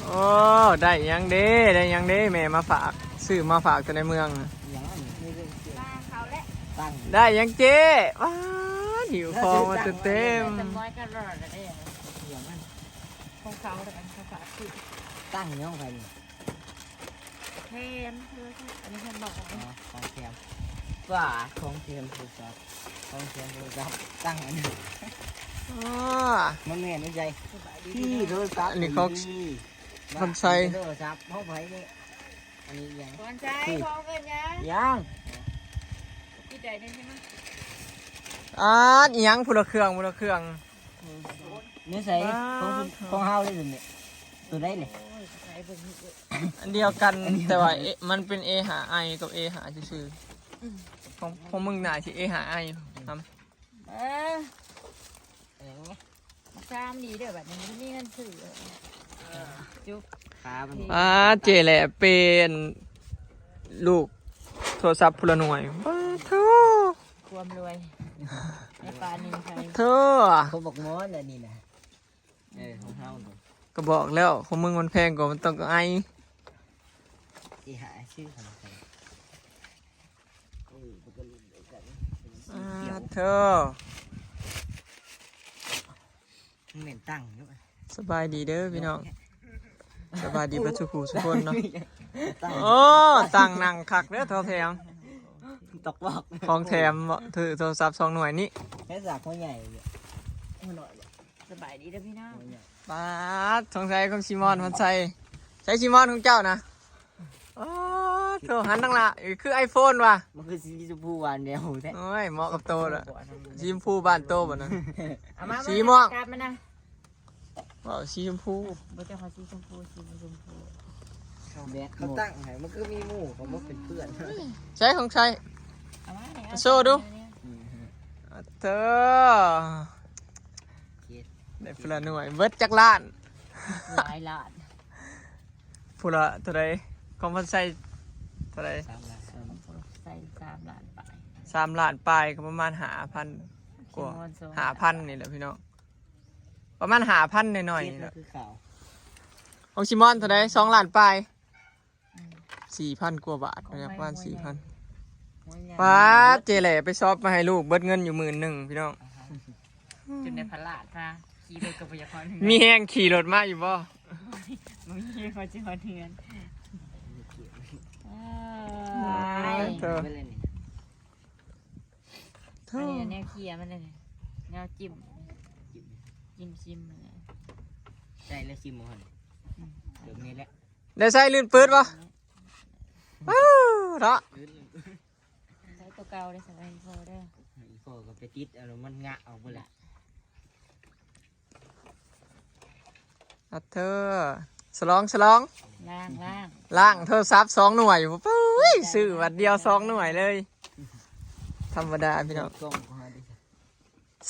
ໂອ້ ໄດ້ຫຍັງເດ້ ໄດ້ຫຍັງເດ້ ແມ່ມາຝາກ ຊື້ມາຝາກແຕ່ໃນເມືອງ. ຫຍັງອັນນີ້? ຕັ້ງ ໄດ້ຫຍັງເຈ້? ວ້າ ຫິ້ວຂອງມາເຕັມໆ. ເປັນຮ້ອຍກະຫຼອດແລ້ວເດ້. ຫຍັງອັນ? ຂອງເຂົາເດ້ ອັນເຂົາຝາກຊື້. ຕັ້ງຫຍັງຂອງໃຜນີ້? ແທນ ອັນນີ້ແທນບອກ. ອໍ ຂອງແຖມ. ວ້າ ຂອງແຖມໂທລະສັບ ຂອງແຖມໂທລະສັບ ຕັ້ງອັນນີ້. ອໍ ມັນແມ່ນຢູ່ໃສ? ສະບາຍດີ ທີ່ໂທລະສັບ ອັນນີ້ຂອງ ນີ້ ຄຳໄຊ ໂທລະສັບຂອງໃຜນີ້? ອັນນີ້ຫຍັງ? ຄຳໄຊ ຂອງເພິ່ນຫຍັງ? ຫຍັງ? ທີ່ໃດນີ້ໃຊ່ໄໝ? ອາ ອີ່ຫຍັງ ຜູ້ລະເຄື່ອງ ຜູ້ລະເຄື່ອງ. ໃນໃສ? ຂອງ ຂອງເຮົາເດ້ນີ້ ໂຕໃດນີ້? ໂອ້ຍ ໃສ່ເບິ່ງນີ້ເອີຍ ອັນດຽວກັນ ອັນດຽວກັນ ແຕ່ວ່າ ເອ ມັນເປັນ ເອຫ້າໄອ ກັບ ເອຫ້າ ຊື່ໆ. ອືມ ຂອງ ຂອງມຶງໜ້າຊິ ເອຫ້າໄອ ນຳ. ເອີ ເອີ ຊາມດີເດີ ບັດນີ້ບໍ່ມີເງິນຊື້. ເອີ ຈຸກ ຂາມັນ. ອາ ເຈ້ແຫຼະ ເປັນລູກໂທລະສັບຜູ້ລະໜ່ວຍ. ປາໂທ ຄວາມລວຍໃນປ່ານີ້ໃສ່ ໂທ ເຂົາບອກໝໍນອັນນີ້ນະ. ເອີ ຂອງເຮົາ ກະບອກແລ້ວ ຂອງມຶງມັນແພງກວ່າ ມັນຕ້ອງໄອ. ຊິຫາຊື້ຂອງໃຜ? ເອີ ມັນກະລຸ້ນດຽວກັນ. ອາ ໂທ ມັນແມ່ນຕັ້ງຢູ່. ສະບາຍດີເດີພີ່ນ້ອງ ສະບາຍດີເບິດສູ່ຜູ້ສູ່ຄົນເນາະ. ໂອ້ ຕັ້ງນັ່ງຄັກເດີ ເຖົ້າແຖມ ຕອກບອກ ຂອງແຖມເບາະ ຖືໂທລະສັບສອງໜ່ວຍນີ້. ແມ່ສາກຫົວໃຫຍ່ຢູ່ ຫົວໜ້ອຍ. ສະບາຍດີເດີພີ່ນ້ອງ. ປາດ ສົງໄສຂອງຊີມອນ ມັນໃສ່ ໃສ່ຊີມອນຂອງເຈົ້ານະ. ອໍ ໂທ ຫັນທາງລະ ຄືໄອໂຟນວ່າ ມັນຄືສີຊົມພູຫວານແນວແທ້. ໂອ້ຍ ເໝາະກັບໂຕລະ ສີຊົມພູບ້ານໂຕບໍ່ນະ. ເອົາມາ ສີມ່ວງ ກັບມານະ. ເວົ້າສີຊົມພູ ບໍ່ ເຈົ້າຂອງສີຊົມພູ ສີບໍ່ຊົມພູ. ເຂົາແບກ ເຂົາຕັ້ງໃຫ້ ມັນຄືມີໝູ່ ເຂົາບໍ່ເປັນເພື່ອນ. ໃຊ້ຂອງໃຊ້ ເອົາມານີ້ ໂຊດູ. ອືມ ເທີ ໄດ້ພຸ້ນລະໜ່ວຍ ເບິດຈັກລ້ານ? ຫຼາຍລ້ານ ພຸ້ນລະເທົ່າໃດ? ຂອງພັນໄຊເທົ່າໃດ? ສາມລ້ານ ໃສ່ສາມລ້ານປາຍ ສາມລ້ານປາຍ ກະປະມານຫ້າພັນກວ່າ ຫ້າພັນນີ້ແຫຼະພີ່ນ້ອງ ປະມານຫ້າພັນໜ້ອຍໆນີ້ແຫຼະ. ຂອງຊີມອນເທົ່າໃດ? ສອງລ້ານປາຍ. ອືມ ສີ່ພັນກວ່າບາດ ປະມານສີ່ພັນ. ປາດ ເຈ້ແຫຼະໄປຊັອບມາໃຫ້ລູກ ເບິດເງິນຢູ່ໝື່ນໜຶ່ງພີ່ນ້ອງ. ຈົນໄດ້ພະລາດພາຂີ່ລົດກະບໍ່ຢາກຮອດເຮືອນ ມີແຮງຂີ່ລົດມາຢູ່ບໍ່? ບໍ່ມີ ບໍ່ຊິຮອດເຮືອນ. ເອີ ເອີ ເອີ ອັນນີ້ແນວເຄຍມັນເລີຍ ແນວຈິ້ມ ຈິ້ມ ຈິ້ມຊິມມັນເລີຍ. ໃສ່ແລ້ວຊິມບໍ່ຫັ້ນ? ອືມ ແບບນີ້ແຫຼະ. ໄດ້ໃສ່ລື່ນປືດບໍ່? ອືມ ເນາະ ໃສ່ໂຕເກົ່າເດ້ ໃສ່ອີ່ພໍ່ເດີ ອີ່ພໍ່ກະໄປຕິດເອົາ ມັນງະອອກເບິດແລ້ວ. ອັດເທີ ສະຫຼອງ ສະຫຼອງ ລ້າງ ລ້າງ ລ້າງໂທລະສັບສອງໜ່ວຍ. ໂອ້ຍ ຊື້ບາດດຽວສອງໜ່ວຍເລີຍ ທຳມະດາພີ່ນ້ອງ.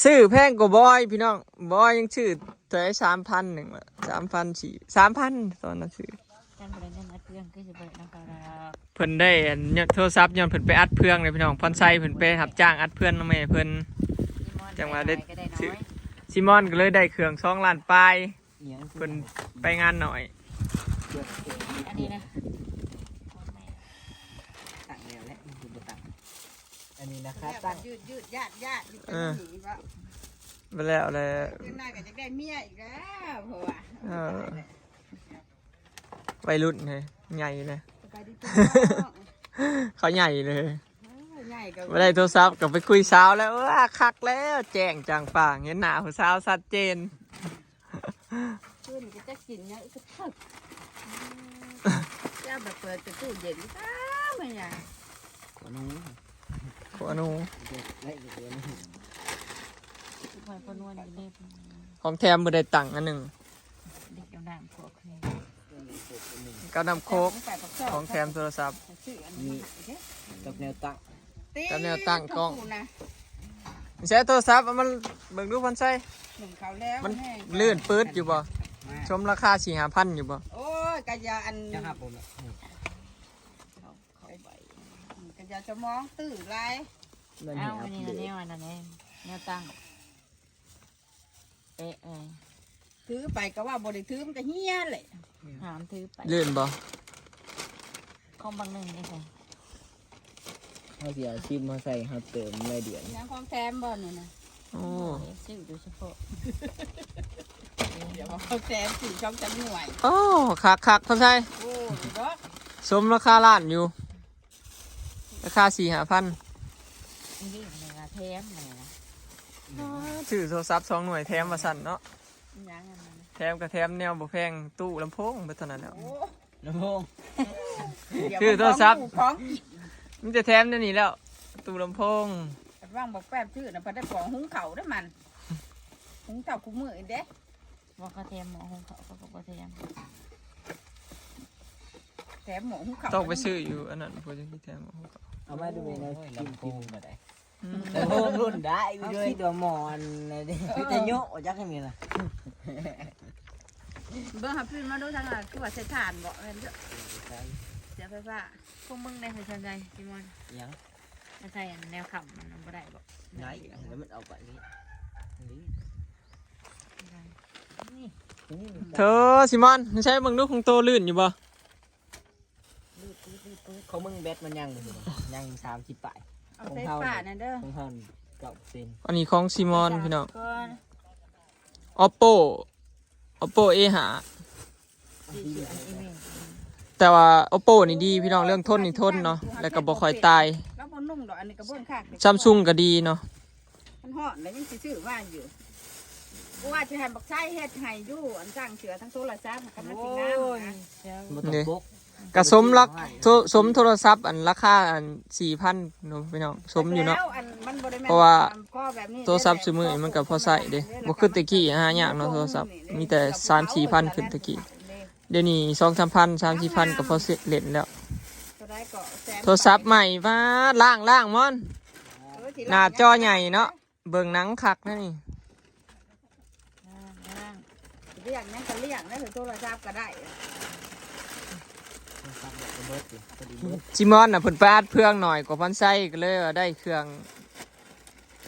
ຊື້ແພງກວ່າບອຍພີ່ນ້ອງ ບອຍຍັງຊື້ເທົ່າໃດ ສາມພັນໜຶ່ງ ສາມພັນສີ່ ສາມພັນ ຕອນນັ້ນຊື້. ຄັນບໍ່ໄດ້ເງິນອັດເຟືອງຄືຊິບໍ່ໄດ້ນຳເຂົາດອກ. ເພິ່ນໄດ້ອັນໂທລະສັບ ຍ້ອນເພິ່ນໄປອັດເຟືອງເດ້ພີ່ນ້ອງ. ພອນໄຊເພິ່ນໄປຮັບຈ້າງອັດເຟືອງນຳແມ່ເພິ່ນ ຈັ່ງວ່າໄດ້ຊື້. ຊີມອນກະເລີຍໄດ້ເຄື່ອງສອງລ້ານປາຍ ເພິ່ນໄປງານໜ້ອຍ. ອັນນີ້ນະ ຕັ້ງແລ້ວແຫຼະ ບໍ່ຕັ້ງ. ອັນນີ້ນະຄະ ຕັ້ງຍືດໆຍາດໆຢູ່ ເອີ ໄປແລ້ວແຫຼະ ຈັກໜ້ອຍກະຢາກໄດ້ເມຍອີກແລ້ວ ເພາະວ່າ ເອີ ໄວລຸ້ນເດ ໃຫຍ່ເດ ສະບາຍດີພີ່ນ້ອງ ເຂົາໃຫຍ່ເດ. ເອີ ໃຫຍ່ກະ ບໍ່ໄດ້ໂທລະສັບກະໄປຄຸຍສາວແລ້ວ. ເອີ ຄັກແລ້ວ ແຈ້ງຈ່າງປ່າງ ເຫັນໜ້າຜູ້ສາວຊັດເຈນ. ຄືນກະຈັກກິນຫຍັງກະເຖິກ ຢ່າໄປເປີດແຕ່ຕູ້ເຢັນ ຕາມຫຍັງ ຂົວໜູ ຂົວໜູ ໄດ້ຂົວໜູ ຂອງແຖມບໍ່ໄດ້ຕັ້ງອັນໜຶ່ງ ເດັກນ້ຳຂວບ ກັບນ້ຳໂຄກ ຂອງແຖມໂທລະສັບ ມີກັບແນວຕັ້ງ ກັບແນວຕັ້ງກ້ອງ. ໃຊ້ໂທລະສັບ ເອົາມາເບິ່ງດູ ພອນໄຊ ມັນລື່ນປືດຢູ່ບໍ່? ສົມລາຄາສີ່ຫ້າພັນຢູ່ບໍ່? ໂອ້ຍ ກະຢ່າອັນ ກະຢ່າສະໝອງຕື້ຫຼາຍ. ເອົາ ອັນນີ້ແນວອັນນັ້ນແນວຕັ້ງ ເປະເອີຍ ເປ ຖືໄປກໍວ່າບໍ່ໄດ້ຖື ມັນກໍເຮຍແຫຼະ ຫາມຖືໄປ ເລື່ອນບໍ່? ຂອງບາງໜຶ່ງນີ້ໃສ ເຮົາຊິເອົາຊິມມາໃສ່ ເຮົາເຕີມລາຍເດືອນ ຍັງຂອງແຖມບໍ່ນີ້ນະ? ໂອ້ ຊື້ໂດຍສະເພາະ ດຽວເອົາແຖມຊື້ສອງສາມໜ່ວຍ ໂອ້ ຄັກໆ ພໍ່ໄຊ ໂອ້ ດອກ ສົມລາຄາລ້ານຢູ່ ລາຄາສີ່ຫ້າພັນ ນີ້ລະແຖມນີ້ນະ ຊື້ໂທລະສັບສອງໜ່ວຍແຖມວ່າຊັ້ນເນາະ ຍັງອັນນັ້ນ ແຖມກໍແຖມແນວບໍ່ແພງ ຕູ້ລຳໂພງເບິດເທົ່ານັ້ນແຫຼະ ໂອ້ ລຳໂພງ ດຽວ ຊື້ໂທລະສັບ ຂອງກິນ ມີແຕ່ແຖມແນວນີ້ແລ້ວ ຕູ້ລຳໂພງ ວາງບັກແປ້ນຊື້ນະ ເພິ່ນໄດ້ຂອງຫຸງເຂົ້າເດ້ມັນ ຫຸງເຂົ້າຄູ່ມື້ນີ້ເດ້ ວ່າເຂົາແຖມໝໍ້ຫຸງເຂົ້າ ເຂົາກໍບໍ່ແຖມ ແຖມໝໍ້ຫຸງເຂົ້າ ຕ້ອງໄປຊື້ຢູ່ອັນນັ້ນ ເພິ່ນຈັ່ງຊິແຖມໝໍ້ຫຸງເຂົ້າ ເອົາມາດູແມ່ນະ ລຳໂພງກໍໄດ້ ອືມ ແຕ່ໂຮມລຸ້ນໄດ້ ເອົາ ເວີຍ ຄິດວ່າໝໍ້ອັນນັ້ນເດ້ ເອີ ມີແຕ່ໂຍະຈັກແມ່ນລະ ເບິ່ງຫາປີ້ນມາດູທາງນັ້ນ ຄືວ່າໃຊ້ຖ່ານບໍ່ ແມ່ນເດີ ເສຍໄຟຟ້າ ພວກມຶງໄດ້ໃຊ້ສ່ວນໃຫຍ່ ຊິມອນ ຫຍັງ ໃຊ້ອັນແນວຄ້ຳມັນບໍ່ໄດ້ບໍ່? ໄດ້ ແລ້ວມັນເອົາໄປນີ້ ນີ້ ນີ້ ເທີ ຊິມອນ ໃຊ້ເບິ່ງດູ ຂອງໂຕລື່ນຢູ່ບໍ່? ຂອງມຶງແບັດມັນຍັງຢູ່ ຍັງສາມສິບປາຍ ເອົາ ຂອງເຮົາ ໄຟຟ້ານັ້ນເດີ ຂອງເຮົາເກົ້າເປີເຊັນ ອັນນີ້ຂອງຊີມອນພີ່ນ້ອງ ໂອບໂປ ໂອບໂປ ເອຫ້າ ແຕ່ວ່າໂອບໂປນີ້ດີພີ່ນ້ອງ ເລື່ອງທົນນີ້ທົນເນາະ ແລ້ວກໍບໍ່ຄ່ອຍຕາຍ ແລ້ວບໍ່ນຸ່ງດອກ ອັນນີ້ກໍເບິ່ງຄັກ ຊຳຊຸງກໍດີເນາະ ມັນຮ້ອນແລ້ວຍັງຊິຊື້ມາຢູ່ ບໍ່ວ່າຊິໃຫ້ບັກໄຊເຮັດໃຫ້ຢູ່ ອັນສ້າງເສືອທັງໂທລະສັບ ຄັນມັນຊິງາມ ໂອ້ຍ ນະ ບໍ່ຕ້ອງປົກ ກະສົມລັກ ໂທ ສົມໂທລະສັບອັນລາຄາອັນສີ່ພັນເນາະພີ່ນ້ອງ ສົມຢູ່ເນາະ ແລ້ວອັນມັນບໍ່ໄດ້ແມ່ນ ເພາະວ່າ ອັນກໍແບບນີ້ ໂທລະສັບຊຸມື້ນີ້ມັນກໍພໍໃຊ້ເດ້ ບໍ່ຄືແຕ່ກີ້ຫາຍາກເນາະ ໂທລະສັບ ມີແຕ່ສາມສີ່ພັນຂຶ້ນແຕ່ກີ້ ດຽວນີ້ສອງສາມພັນ ສາມສີ່ພັນກໍພໍເຫຼັ້ນແລ້ວ ໂທລະສັບໃໝ່ ປາດ ລ້າງ ລ້າງ ມອນ ເອີ ຊິລ້າງ ໜ້າຈໍໃຫຍ່ເນາະ ເບິ່ງໜັງຄັກນະນີ້ ລ້າງ ລ້າງ ລ້ຽງຫຍັງກໍລ້ຽງໄດ້ ໂທລະສັບກໍໄດ້ ໂທລະສັບກໍເບິດ ພໍດີເບິດ ຊີມອນນະ ເພິ່ນໄປອັດເຟືອງໜ້ອຍກວ່າພັນໄຊ ກໍເລີຍວ່າໄດ້ເຄື່ອງ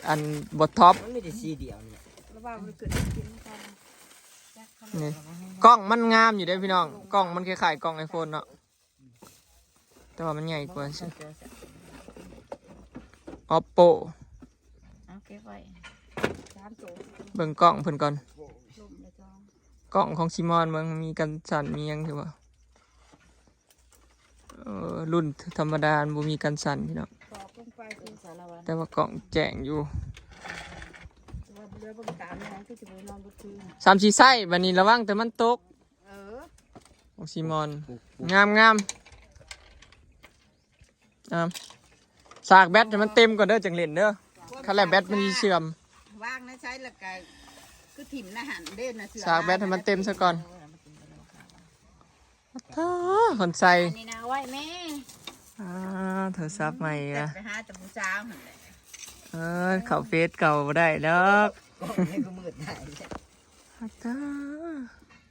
ອັນບໍ່ທັອບ ມັນມີແຕ່ສີດຽວນີ້ ລະວ່າມັນຂຶ້ນກິນນຳກັນ ນີ້ ກ້ອງມັນງາມຢູ່ເດ້ພີ່ນ້ອງ ກ້ອງມັນຄ້າຍໆກ້ອງໄອໂຟນເນາະ ແຕ່ວ່າມັນໃຫຍ່ກວ່າຊື່ ໂອບໂປ ເອົາເກັບໄວ້ສາມໂຕ ເບິ່ງກ້ອງເພິ່ນກ່ອນ ລົມລະຈອງ ກ້ອງຂອງຊີມອນເບິ່ງ ມີກັນສັ່ນມີຫຍັງຢູ່ບໍ່ ເອີ ລຸ້ນທຳມະດາບໍ່ມີກັນສັ່ນພີ່ນ້ອງ ຕອກລົງໄປຄືສາລະວັນ ແຕ່ວ່າກ້ອງແຈ້ງຢູ່ ແຕ່ວ່າເຫຼືອເບິ່ງຕາມແນວຄືຊິບໍ່ນອນເບິດຄືນ ສາມສີ່ໄຊ ບັດນີ້ລະວັງແຕ່ມັນຕົກ ເອີ ຂອງຊີມອນ ງາມໆ ອ່າ ສາກແບັດໃຫ້ມັນເຕັມກ່ອນເດີ ຈັ່ງຫຼິ້ນເດີ ຄັນແລ້ວແບັດມັນຊິເສື່ອມ ວາງໃນໃສແລ້ວກໍຄືຖິ້ມໃນຫັ້ນເດ້ນະ ສາກແບັດໃຫ້ມັນເຕັມຊະກ່ອນ ເອີ ມັນເຕັມໄປແລ້ວ ໂທ້ ຄົນໃສ່ ອັນນີ້ນະ ເອົາໄວ້ແມ່ ອ່າ ໂທລະສັບໃໝ່ ແຕ່ ອ່ະ ໄປຫາແຕ່ຜູ້ສາວຫັ້ນແຫຼະ ເອີ ເຂົ້າເຟສເກົ່າບໍ່ໄດ້ດອກ ກ້ອງນີ້ກໍມືດໄດ້ ໂອ້ ຕາຍ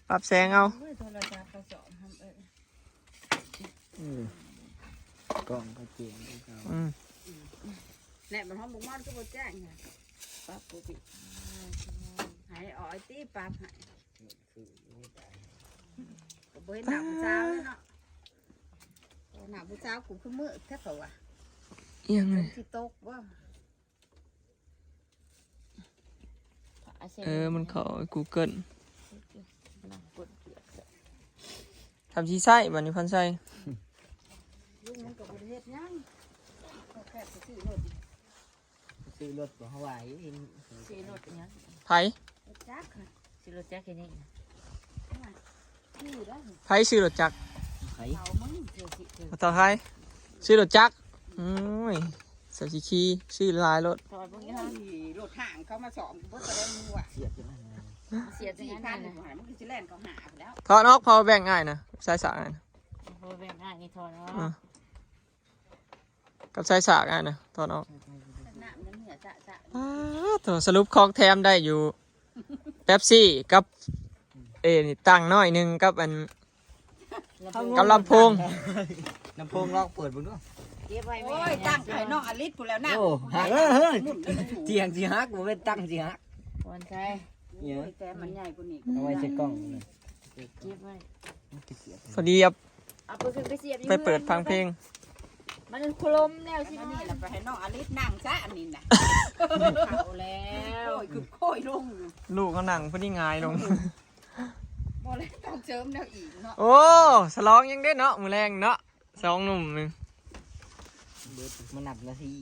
ປັບແສງເອົາ ໂອ້ຍ ໂທລະສັບກໍສອງ ເອີ ອືມ ກ້ອງກໍເຈັງຄືເກົ່າ ອືມ ແນ່ ບັດເຮົາບໍ່ມອນຄືບໍ່ແຈ້ງຫຍັງ ປັບປົກກະຕິ ໃຫ້ອອຍຕິ ປັບໃຫ້ ກໍບໍ່ເຫັນໜ້າຜູ້ສາວເລີຍເນາະ ໜ້າຜູ້ສາວກູຄືມືດແທ້ເຂົາວ່າ ອີຫຍັງນີ້ ຝົນຊິຕົກບໍ່? ເອີ ມັນເຂົ້າກູເກີນ ທຳຊິໃຊ້ບັດນີ້ ພັນໄຊ ລຸງມັນກໍບໍ່ໄດ້ເຮັດຫຍັງ ເຂົາແຄ່ໄປຊື້ລົດ ຊື້ລົດບໍ່ເຮົາວ່າ ຊື້ລົດຫຍັງ ໃຜ? ລົດຈັກ ຊື້ລົດຈັກແຄ່ນີ້ ໃຜຊື້ລົດຈັກ? ໃຜ? ບໍ່ເທົ່າໃຜ ຊື້ລົດຈັກ ໂອ້ຍ ສາວຊິຂີ່ ຊື້ຫຼາຍໂລດ ໂອ້ຍ ລົດຫ້າງເຂົາມາສ້ອມ ບໍ່ໄດ້ມີວ່າ ສຽດຈັ່ງນັ້ນ ສຽດຈັ່ງນັ້ນ ມັນຄືຊິແລ່ນເຂົ້າຫາພຸ້ນແລ້ວ ຖອດອອກ ພາວເວີແບັງອ້າຍນະ ສາຍສາກອ້າຍນະ ພາວເວີແບັງອ້າຍນີ້ຖອດອອກ ອ່າ ກັບສາຍສາກອ້າຍນະ ຖອດອອກ ອ້າໂທ້ ສະຫຼຸບຂອງແຖມໄດ້ຢູ່ ເປັບຊີກັບ ເອີ ນີ້ ຕັ່ງນ້ອຍໜຶ່ງກັບອັນ ກັບລຳໂພງ ລຳໂພງລອງເປີດເບິ່ງດູ ເກັບໄວ້ແມ່ ໂອ້ຍ ຕັ້ງໃຫ້ນ້ອງອະລິດພຸ້ນແລ້ວນະ ໂອ້ ເຮີ້ຍ ຕຽງຊິຫັກ ບໍ່ແມ່ນຕັ່ງຊິຫັກ ຄວນໃຊ້ ເ ໂອ້ຍ ແຕ້ມມັນໃຫຍ່ກວ່ານີ້ ເອົາໄວ້ໃສ່ກ່ອງ ເກັບໄວ້ ພໍດີເອົາ ເອົາໄປຂຶ້ນໄປສຽບຢູ່ ໄປເປີດຟັງເພງ ເຮືອນ ມັນໂຄລມແລ້ວຊິ ອັນນີ້ລະໄປໃຫ້ນ້ອງອາລິດນັ່ງຊະ ອັນນີ້ນະ ເຂົ້າແລ້ວ ໂອ້ຍ ຄືໂຄ້ຍລົງຢູ່ ລູກເຮົານັ່ງພໍດີຫງາຍລົງ ບໍ່ແລ້ວຕ້ອງເສີມແນວອີກເນາະ ໂອ້ ສະຫຼອງຍັງເດ້ເນາະ ມື້ແລງເນາະ ສອງໜຸ່ມນີ້ ເບິດມານັບນາທີ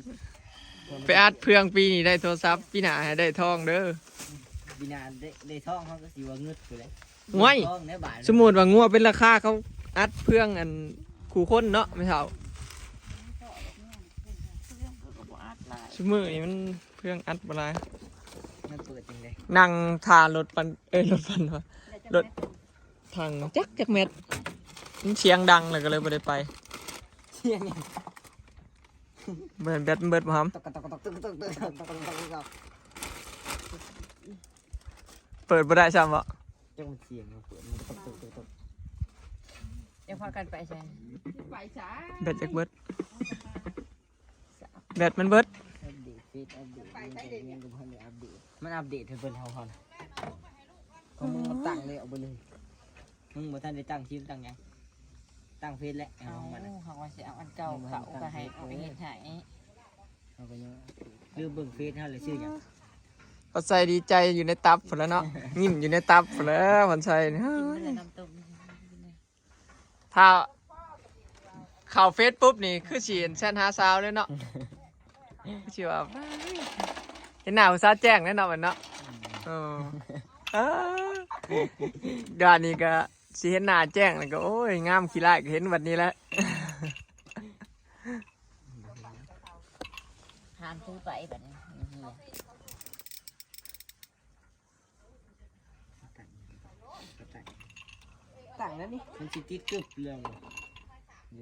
ໄປອັດເຟືອງປີນີ້ໄດ້ໂທລະສັບ ປີໜ້າໃຫ້ໄດ້ທອງເດີ ປີໜ້າໄດ້ ໄດ້ທອງເຮົາກໍຊິວ່າເງິດພຸ້ນແຫຼະ ໂອ້ຍ ທອງໃນບ້ານ ສົມມຸດວ່າງົວເປັນລາຄາ ເຂົາອັດເຟືອງອັນຄູ່ຄົນເນາະ ແມ່ເຖົ້າ ຊຸມື້ນີ້ມັນເຟືອງອັດບໍ່ຫຼາຍ ມັນເປີດຈັ່ງໃດ ນັ່ງຖ້າລົດປັ່ນ ເອີຍ ລົດປັ່ນວ່າ ລົດ ຖັງຈັກ ຈັກແມັດ ມັນສຽງດັງແລ້ວກໍເລີຍບໍ່ໄດ້ໄປ ສຽງຫຍັງ ແບັດ ແບັດມັນເບິດບໍ່ຫຳ ຕອກ ຕອກ ຕອກ ຕອກ ຕອກ ຕອກ ຕອກ ຕອກ ຕອກ ຕອກ ເປີດບໍ່ໄດ້ຊ້ຳບໍ ຈັກມັນສຽງຫຍັງ ເປີດມັນຕອກ ຕອກ ຕອກ ຕອກ ຈະພາກັນໄປໃສ ໄປໃສ ແບັດຈັກເບິດ ແບັດມັນເບິດ ອັບເດດເຟສ ອັບເດດ ມັນກໍບໍ່ໄດ້ອັບເດດ ມັນອັບເດດໃຫ້ເພິ່ນເຮົາຫັ້ນ ຂອງມຶງມັນຕັ້ງແລ້ວເບິດເລີຍ ມຶງບໍ່ທັນໄດ້ຕັ້ງຊື່ຕັ້ງຫຍັງ ຕັ້ງເຟສແລ້ວ ເອົາ ຂອງມັນ ເຮົາວ່າຊິເອົາອັນເກົ່າ ເຂົາກໍໃຫ້ເອົາເຮັດໃຫ້ ເຮົາກໍຍັງລືມເບິ່ງເຟສເຮົາແລ້ວຊື່ຫຍັງ ພອນໄຊດີໃຈຢູ່ໃນຕັບພຸ້ນແຫຼະເນາະ ຍິ້ມຢູ່ໃນຕັບພຸ້ນແຫຼະ ພອນໄຊນີ້ ກິນແລ້ວນ້ຳຕົ້ມ ຖ້າເຂົ້າເຟສປຸບນີ້ຄືຊິແຊັດຫາສາວເລີຍເນາະ ຄືຊິວ່າ ເຫັນໜ້າຜູ້ສາວແຈ້ງແລ້ວເນາະ ບັດເນາະ ເອີ ເອີ ດຽວນີ້ກໍຊິເຫັນໜ້າແຈ້ງແລ້ວກໍ ໂອ້ຍ ງາມຂີ້ລ້າຍກໍເຫັນບັດນີ້ແຫຼະ ຫ້າມຖືໄປບັດນີ້ ຕັ້ງແລ້ວນີ້ ມັນຊິຕິດກຶບເລື່ອງບໍ່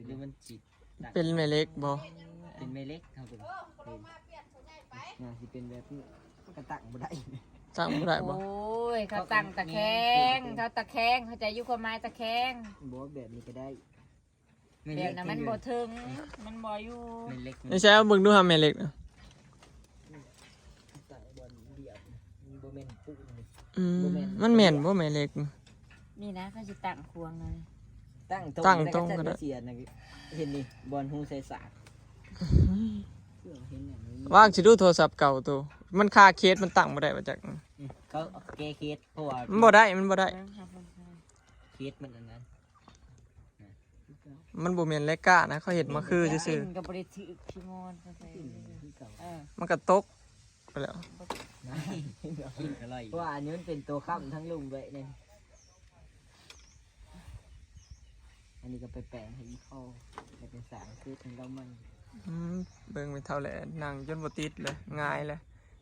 ຫຼືມັນຊິຕັ້ງ ເປັນແມ່ເຫຼັກບໍ່ ເປັນແມ່ເຫຼັກ ເຮົາເປັນ ເປັນ ໜ້າຊິເປັນແບບນີ້ ມັນກໍຕັ້ງບໍ່ໄດ້ ຕັ້ງບໍ່ໄດ້ບໍ່ ໂອ້ຍ ເຂົາຕັ້ງຕະແຄງ ເຂົາຕະແຄງ ເຂົ້າໃຈຢູ່ຄວາມໝາຍຕະແຄງ ບໍ່ ແບບນີ້ກໍໄດ້ ແມ່ເຫຼັກ ແບບນັ້ນມັນບໍ່ເຖິງ ມັນບໍ່ຢູ່ ແມ່ເຫຼັກ ໃນໃຊ້ເບິ່ງດູຫາແມ່ເຫຼັກນະ ແຕ່ບ່ອນດຽວ ມັນບໍ່ແມ່ນປູນ ອືມ ບໍ່ແມ່ນ ມັນແມ່ນບໍ່ແມ່ເຫຼັກ ນີ້ນະ ເຂົາຊິຕັ້ງຂວາງເລີຍ ຕັ້ງຕົງ ຕັ້ງຕົງກໍໄດ້ ເຫັນນີ້ ບ່ອນຮູໃສ່ສາກ ວາງຊິດູໂທລະສັບເກົ່າໂຕ ມັນຄາເຄສ ມັນຕັ້ງບໍ່ໄດ້ວ່າຈັກ ອືມ ເຂົາແກ້ເຄສ ເພາະວ່າ ມັນບໍ່ໄດ້ ມັນບໍ່ໄດ້ ເບິ່ງຫາເບິ່ງ ເຄສມັນອັນນັ້ນ ມັນບໍ່ແມ່ນເຫຼັກກ້ານະ ເຂົາເຮັດມາຄືຊື່ໆ ມັນກໍບໍ່ໄດ້ຖືກທີ່ມອນເຂົາໃສ່ ເອີ ມັນກໍຕົກໄປແລ້ວ ກິນກໍອະລ່ອຍ ເພາະວ່າອັນນີ້ມັນເປັນຕົວຄ້ຳທັງລຸ່ມເວີຍນີ້ ອັນນີ້ກໍໄປແປງໃຫ້ອີ່ພໍ່ ແລ້ວກໍສ້າງຄືເປັນເລົາໃໝ່ ອືມ ເບິ່ງໄປເທົ່າແຫຼະ ນັ່ງຈົນບໍ່ຕິດເລີຍ ຫງາຍເລີຍ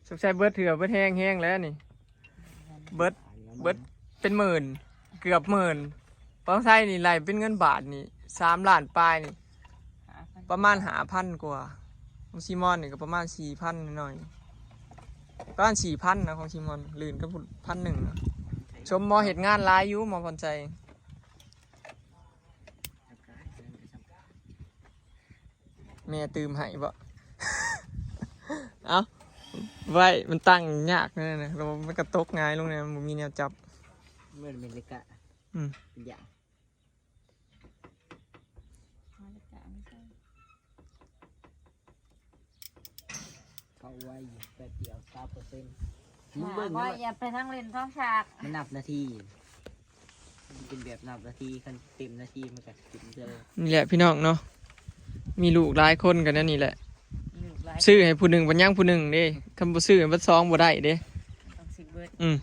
ສົງໄສເບິດເຫື່ອເບິດແຮງແຮງແລ້ວນີ້ ເບິດ ເບິດເປັນໝື່ນ ເກືອບໝື່ນ ຂອງໄທນີ້ໄລ່ເປັນເງິນບາດນີ້ ສາມລ້ານປາຍນີ້ ປະມານຫ້າພັນກວ່າ ຂອງຊີມອນນີ້ກໍປະມານສີ່ພັນໜ້ອຍໆ ປະມານສີ່ພັນນະ ຂອງຊີມອນ ລື່ນກັບພັນໜຶ່ງນະ ຊົມໝໍເຮັດງານຫຼາຍຢູ່ ໝໍພອນໄຊ. ແມ່ຕື່ມໃຫ້ບໍ? ເອົ້າ ໄວ້ ມັນຕັ້ງຍາກແນວນັ້ນນະ ແລ້ວມັນກະຕົກຫງາຍລົງແນວ ມັນບໍ່ມີແນວຈັບ ເໝືອນເມລິກາ ອືມ ເປັນຫຍັງ ເຂົ້າໄວ ແປັບດຽວ ຊາວເປີເຊັນ ມຶງເບິ່ງ ບໍ່ ຢ່າໄປທາງຫຼິ້ນທາງສາກ ມັນນັບນາທີ ເປັນແບບນັບນາທີ ຄັນເຕັມນາທີມັນກະເຕັມເທື່ອເລີຍ ນີ້ແຫຼະພີ່ນ້ອງເນາະ ມີລູກຫຼາຍຄົນກະແນວນີ້ແຫຼະ ມີລູກຫຼາຍ ຊື້ໃຫ້ຜູ້ໜຶ່ງບັດຍັງຜູ້ໜຶ່ງເດ້ ຄັນບໍ່ຊື້ໃຫ້ບັດສອງບໍ່ໄດ້ເດ້ ຕ້ອງຊື້ເບິດ ອືມ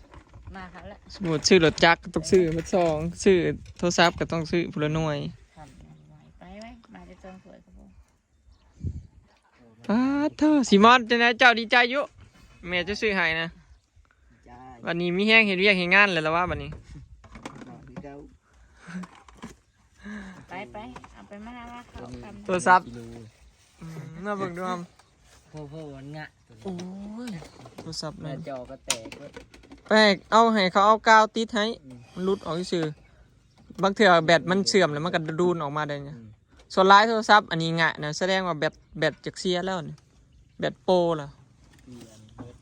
ມາຄັກແລ້ວ ສົມມຸດຊື້ລົດຈັກກະຕ້ອງຊື້ໃຫ້ບັດສອງ ຊື້ໂທລະສັບກະຕ້ອງຊື້ຜູ້ລະໜ່ວຍ ໄປໄວ້ ມາແຕ່ສອງຖ້ວຍກະພໍ ປາດໂທ ຊີມອນ ຈັ່ງໃດເຈົ້າດີໃຈຢູ່ ແມ່ເຈົ້າຊື້ໃຫ້ນະ ດີໃຈ ບັດນີ້ມີແຮງເຮັດວຽກເຮັດງານແລ້ວລະວະ ບັດນີ້ ຄືເກົ່າ ໄປໄປ ເອົາໄປມາ ມາເຂົ້າ ໂທລະສັບ ອືມ ມາເບິ່ງດູ ໂອ້ໂຫ ມັນງະ ໂອ້ຍ ໂທລະສັບ ໜ້າຈໍກະແຕກເບິດ ໄປເອົາ ໃຫ້ເຂົາເອົາກາວຕິດໃຫ້ ອືມ ມັນຫຼຸດອອກຊື່ ບາງເທື່ອແບັດມັນເສື່ອມແລ້ວ ມັນກະດູນອອກມາໄດ້ ອືມ ສ່ວນຫຼາຍໂທລະສັບອັນນີ້ງະນະ ສະແດງວ່າແບັດ ແບັດຈັກເສຍແລ້ວນີ້ ແບັດໂປລະ ປ່ຽນເບິດ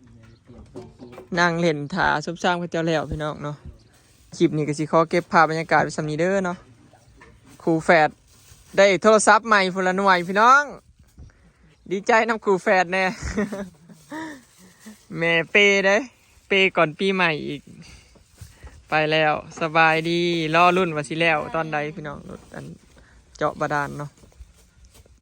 ປ່ຽນເປັນ ນັ່ງເຫຼັ້ນຖ້າຊຸມຊາມເຂົາເຈົ້າແລ້ວພີ່ນ້ອງເນາະ. ຄລິບນີ້ກໍຊິຂໍເກັບພາບບັນຍາກາດໄວ້ສ່ຳນີ້ເດີເນາະ. ຄູ່ແຝດໄດ້ໂທລະສັບໃໝ່ພຸ້ນລະໜ່ວຍພີ່ນ້ອງ. ດີໃຈນຳຄູ່ແຝດແດ່. ແມ່ເປເດ້ ເປກ່ອນປີໃໝ່ອີກ. ໄປແລ້ວ ສະບາຍດີ. ລໍລຸ້ນວ່າຊິແລ້ວຕອນໃດພີ່ນ້ອງ ລົດອັນເຈາະບາດານເນາະ.